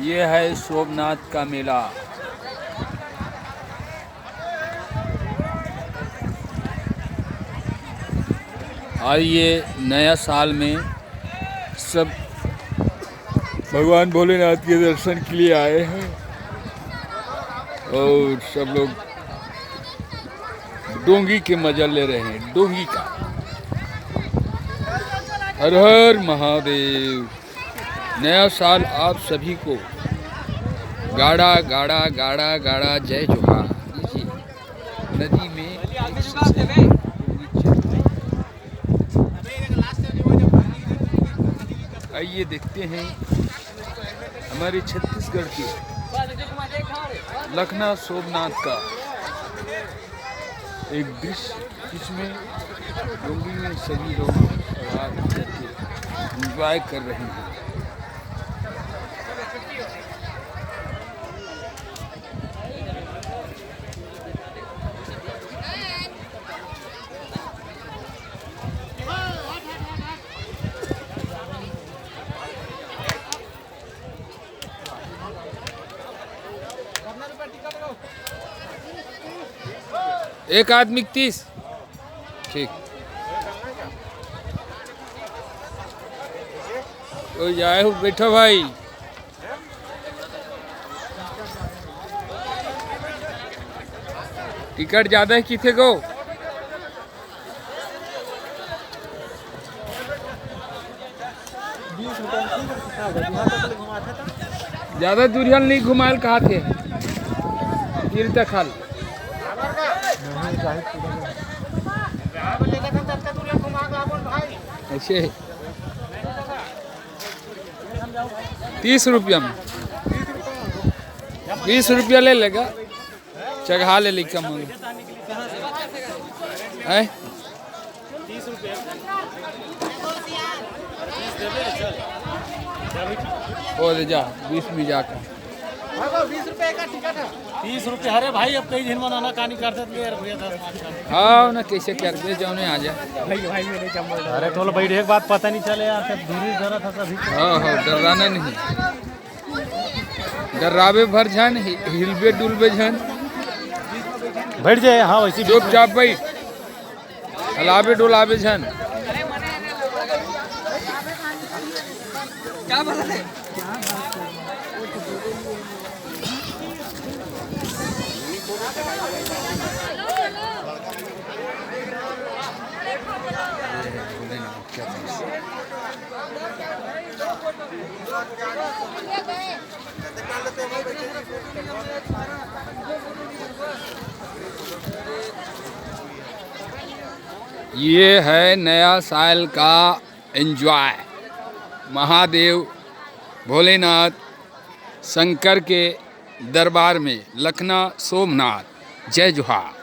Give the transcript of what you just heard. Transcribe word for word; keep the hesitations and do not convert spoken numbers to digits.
ये है सोमनाथ का मेला। और ये नया साल में सब भगवान भोलेनाथ के दर्शन के लिए आए हैं और सब लोग डोंगी के मजा ले रहे हैं, डोंगी का। हर हर महादेव। नया साल आप सभी को गाड़ा गाड़ा गाड़ा गाड़ा जय जोहार। देखिए, नदी में एक से डोंगी चल रही है। आइए देखते हैं हमारे छत्तीसगढ़ के लखना सोमनाथ का एक दृश्य, जिसमें डोंगी में सभी लोग सवार होकर के एंजॉय कर रहे हैं। एक आदमी के तीस। ठीक। ओ जाए हो, बैठो भाई। टिकट ज्यादा है किथे को? बीस रुपया में तीन रुपया का हो गया। यहाँ तक ले घुमाथे तो। ज्यादा दूरिया नहीं घुमायल कहा थे। तीर तक खाल। नहीं, जाहिर पूरा नहीं। ऐसे तीस रुपया में, बीस रुपया ले लेगा। चघा ले लइका मन। हैं? ओ दे जा, बीस में जाकर। तीस रुपये। अरे भाई, अब कई झिन मन आनाकानी करते तो यार भैया, दस पाँच का। हाँ, ना कैसे कर दे, जौने आ जा। भाई, भाई, मेरे चम्मच। अरे, तो लो भाई, एक बात पता नहीं चले यार, सब दूरी जरा था सभी। हाँ, हाँ, डराना नहीं। डरावे भर झन, हि-, हिलबे डुलबे झन। बैठ जाए, हाँ, वैसे भी। चुपचाप बैठ, हलावे डुलावे झन। ये है नया साल का एंजॉय। महादेव, भोलेनाथ, शंकर के दरबार में लखना सोमनाथ। जय जोहार।